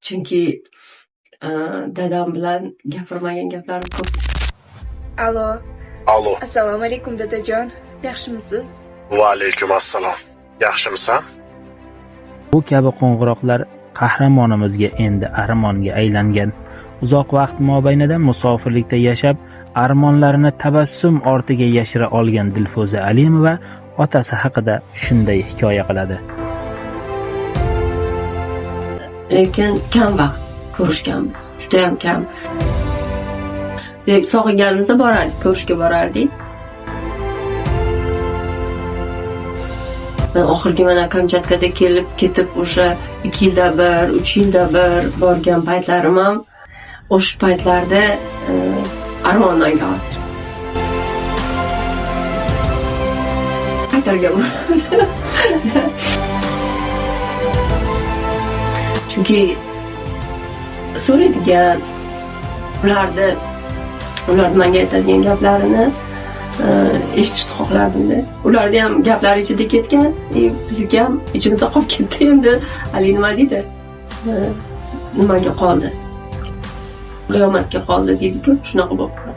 Chunki dadam bilan gapirmagan gaplarim ko'p. Alo. Alo. Assalomu alaykum, dadajon. Yaxshimisiz? Va alaykum assalom. Yaxshimisan? Bu kabi qo'ng'iroqlar qahramonimizga endi armonga aylangan. Uzoq vaqt mobaynida musofirlikda yashab, armonlarini tabassum ortiga yashira olgan Dilfuza Alimova otasi haqida shunday hikoya qiladi. Lekin kam vaqt ko'rishganmiz, judayam kam. Sog'inganimizda borardik, ko'rishga borardik. Men oxirgi mana Kamchatkada kelib ketib o'sha 2 yilda bir, 3 yilda bir borgan paytlarim ham o'sha paytlarda armondan hozir. Qaytargan bo'ladi. Chunki so'raydigan ularni menga aytadigan gaplarini eshitishni xohlardimda. Ularni ham gaplari ichida ketgan, bizniki ham ichimizda qolib ketdi endi. Hali nima deydi? Nimaga qoldi? Qiyomatga qoldi deydi-ku, shunaqa bo'lib qoldi.